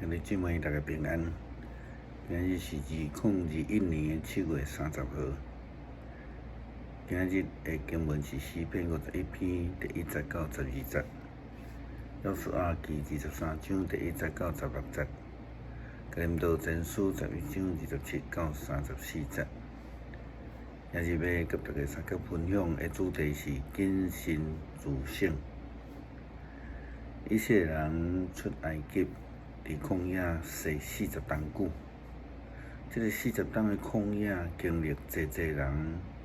兄弟姊妹，大家平安。今日是2021年7月30號。今日的經文是詩篇51篇第1節到12節，約書亞記23章第1節到16節，哥林多前書11章27到34節。今日欲佮大家相共分享的主題是謹慎自省。以色列人出埃及，佇曠野踅四十冬久。這个四十冬的曠野經歷，濟濟人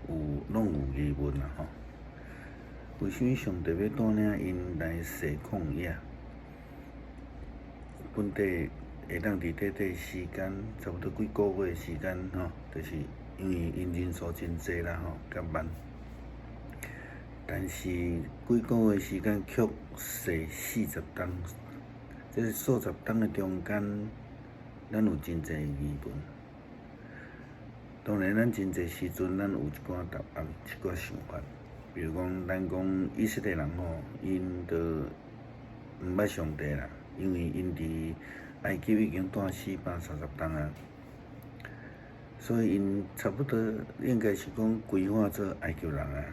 有攏有疑問啊吼。為啥物上帝欲帶領𪜶來踅曠野？本底會當佇短短時間，差不多幾个月的時間吼，就是因為𪜶人數真濟啦吼，較慢。但是幾个月時間卻踅四十冬，這個數十冬的中間，咱有真濟疑問。當然，咱真濟時陣，咱有一寡答案，一寡想法。比如講，咱講以色列人吼，𪜶都毋捌上帝啦，因為𪜶佇埃及已經蹛430冬啊，所以𪜶差不多應該是講歸化做埃及人啊。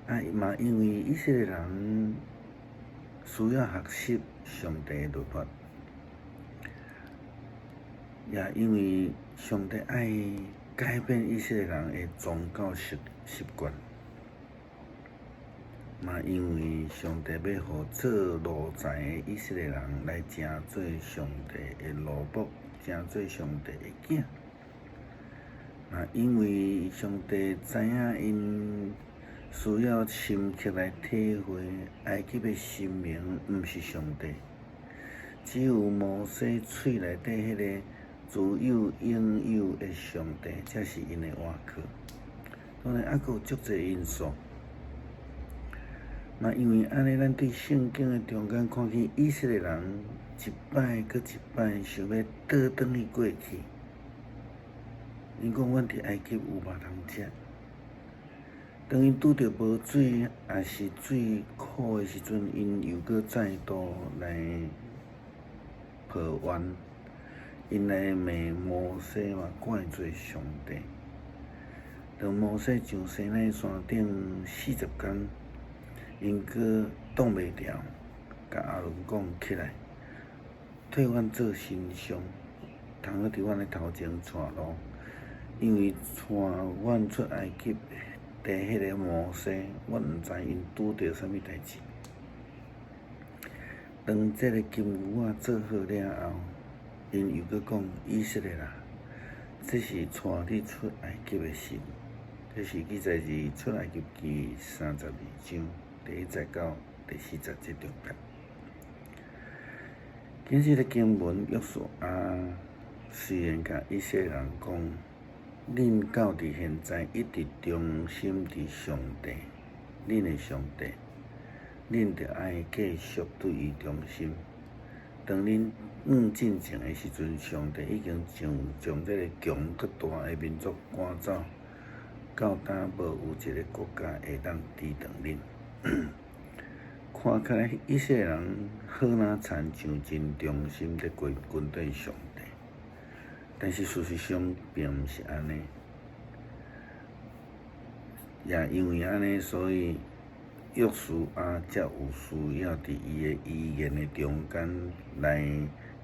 啊，嘛因為以色列人需要學習上帝的律法，也因為上帝愛改變以色列人的宗教習慣，嘛因為上帝欲予做奴才的以色列人來成做上帝的奴僕，成做上帝的囝，嘛因為上帝知影𪜶需要深刻來體會埃及的神明毋是上帝，只有摩西喙內底彼个自有永有的上帝，才是𪜶的倚靠。當然，猶閣有足濟因素。嘛因為按呢，咱對聖經的中間看見以色列人一擺閣一擺想欲倒轉去過去。𪜶講阮佇埃及有肉通食。當𪜶拄著無水，抑是水苦的時陣，𪜶又閣再度來抱怨，𪜶來罵摩西嘛，怪罪上帝。當摩西上西奈山頂四十工，𪜶閣擋袂牢，共亞倫講起來，替阮做神像，通好佇阮的頭前帶路，因為帶阮出埃及的彼个摩西，阮毋知𪜶拄著啥物代誌。當這个金牛仔做好了後，𪜶又閣講以色列啊，這是帶你出埃及的神。這是記載佇出埃及記32章第1節到第4節這中間。今日的經文約書亞雖然共以色列人講，恁到佇現在一直忠心佇上帝，恁的上帝，恁著愛繼續對伊忠心。當恁往進前的時陣，上帝已經將這个強閣大的民族趕走，到今無有一个國家會當抵擋恁。看起來以色列人好若親像真忠心佇跟綴上帝，但是事實上並毋是按呢。也因為按呢，所以約書亞才有需要佇伊的遺言的中間來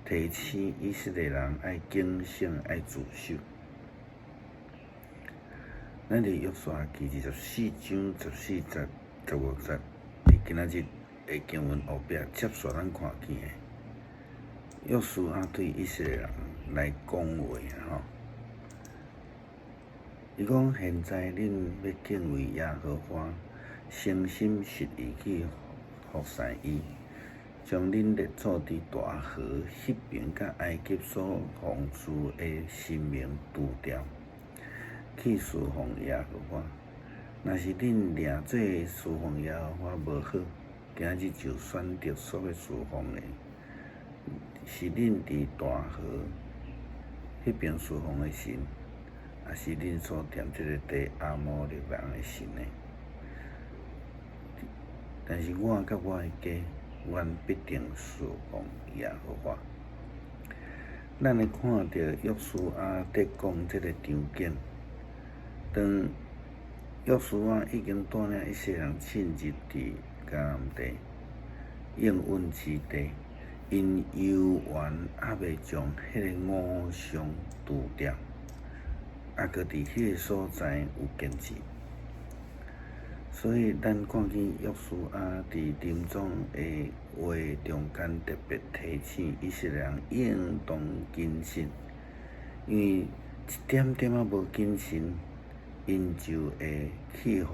提醒以色列人愛警醒、愛自守。咱佇約書亞記24章14節、15節，佇今仔日的經文後壁接續咱看見的，約書亞對以色列人來講話啊吼。伊講：現在恁欲敬畏耶和華，誠心實意去服侍伊，將恁列祖佇大河彼爿佮埃及所奉事的神明除掉，去事奉耶和華。若是恁掠做事奉耶和華無好，今日就選擇所欲事奉的，是恁佇大河彼爿事奉的神，抑是恁所踮這个地阿摩利人的神呢？但是我佮我的家，阮必定事奉耶和華。咱會看著約書亞佇講這個場景，當約書亞已經帶領以色列人進入佇迦南地應允之地，𪜶猶原猶未將彼个偶像除掉，猶閣佇彼个所在有堅持。所以，咱看見約書亞佇臨終的話中間特別提醒以色列人應當謹慎，因為一點點仔無謹慎，𪜶就會去予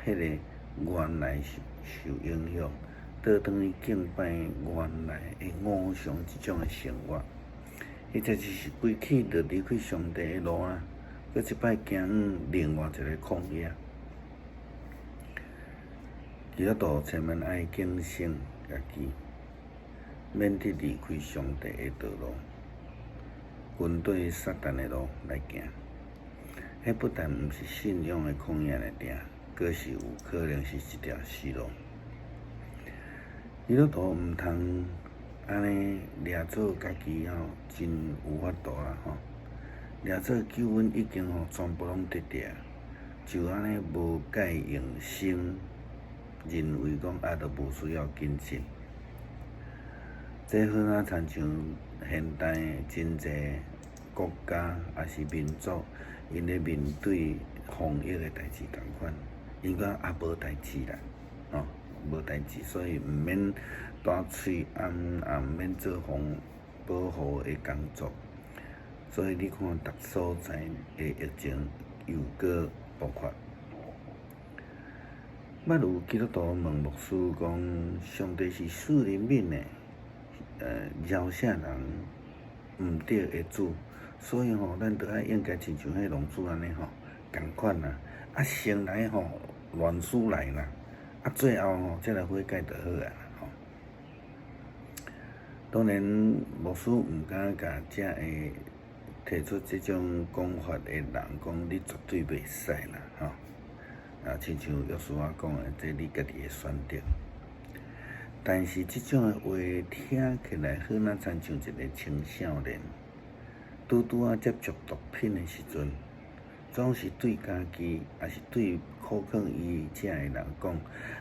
彼个原來受影響，倒轉去敬拜原來的偶像這種的生活，彼才就是規氣就離開上帝的路啊！閣一擺行另外一个曠野。基督徒千萬愛警醒家己，免得離開上帝的道路，跟對撒旦的路來行。彼不但毋是信仰的曠野來定，閣是有可能是一條死路。基督徒毋通按呢掠做家己吼，真有法度啦吼，掠做救恩已經吼全部攏得著，就按呢無戒用心，認為講啊，就無需要謹慎。這好若親像現代真濟國家抑是民族，𪜶咧面對防疫的代誌仝款，𪜶講啊無代誌啦，吼無代誌，所以毋免戴喙罨，也毋免做防保護的工作。所以你看，逐所在的疫情又閣爆發。捌有基督徒問牧師講：上帝是賜憐憫的，饒赦人毋對的主，所以吼，咱著愛應該親像彼浪子按呢吼，仝款啦。啊，先來吼亂事來啦，啊，最後吼才來悔改就好啊吼。當然，牧師毋敢共遮个提出這種講法的人講，你絕對袂使啦吼。啊，親像約書亞講的，這你家己的選擇。但是這種的話聽起來好若親像一个青少年，拄拄仔接觸毒品的時陣，總是對家己，抑是對苦勸伊遮的人講：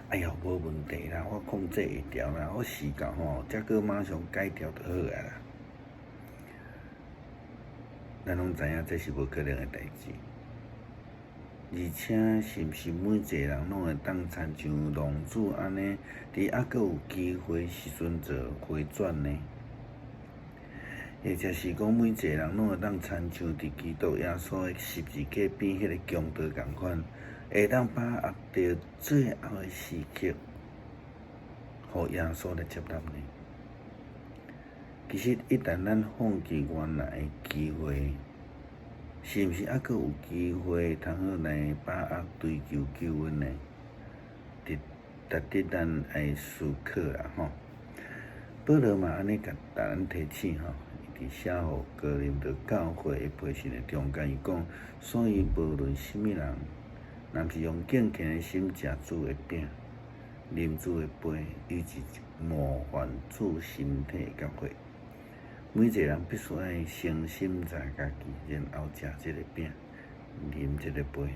哎喲，無問題啦，我控制會牢啦，我時到吼，才閣馬上改掉就好啊啦。咱攏知影這是無可能的代誌。而且，是毋是每一个人攏會當親像浪子按呢，佇猶閣有機會時陣做回轉呢？或者是講，每一个人攏會當親像佇基督耶穌的十字架邊彼个強盜仝款，會當把握著最後的時刻，予耶穌來接納呢？其實，一旦咱放棄原來的機會，是毋是猶閣有機會通好來把握追求救恩呢？值值得咱愛思考啦吼。保羅嘛按呢共咱提醒吼，伊佇寫予哥林多教會的批信的中間，伊講：所以無論啥物人，若毋是用敬虔的心食主的餅，啉主的杯，伊就冒犯主身體佮血。每一个人必須愛先審查家己，然後食這个餅，啉這个杯。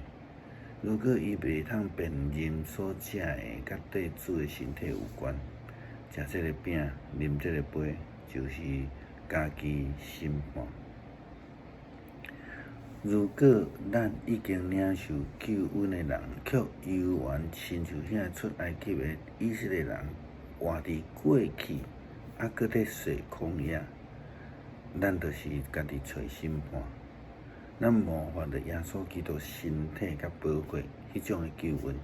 如果伊袂通辨認所食的佮對主的身體有關，食這個餅，啉這個杯，就是家己審判。如果咱已經領受救恩的人，卻猶原親像遐出埃及的以色列人，活佇過去，猶閣咧踅曠野，咱就是家己揣審判。咱冒犯著耶穌基督身體佮寶血彼種的救恩。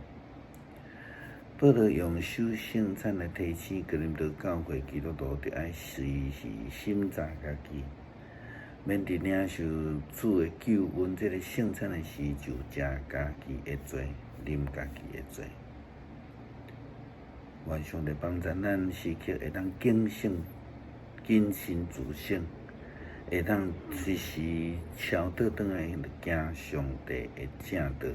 保羅用守聖餐來提醒哥林多教會基督徒，著愛隨時審查家己，免佇領受主的救恩這个聖餐的時，就食家己的罪，啉家己的罪。願上帝幫助咱時刻會當警醒、謹慎自省，會當隨時超倒轉來行上帝的正道。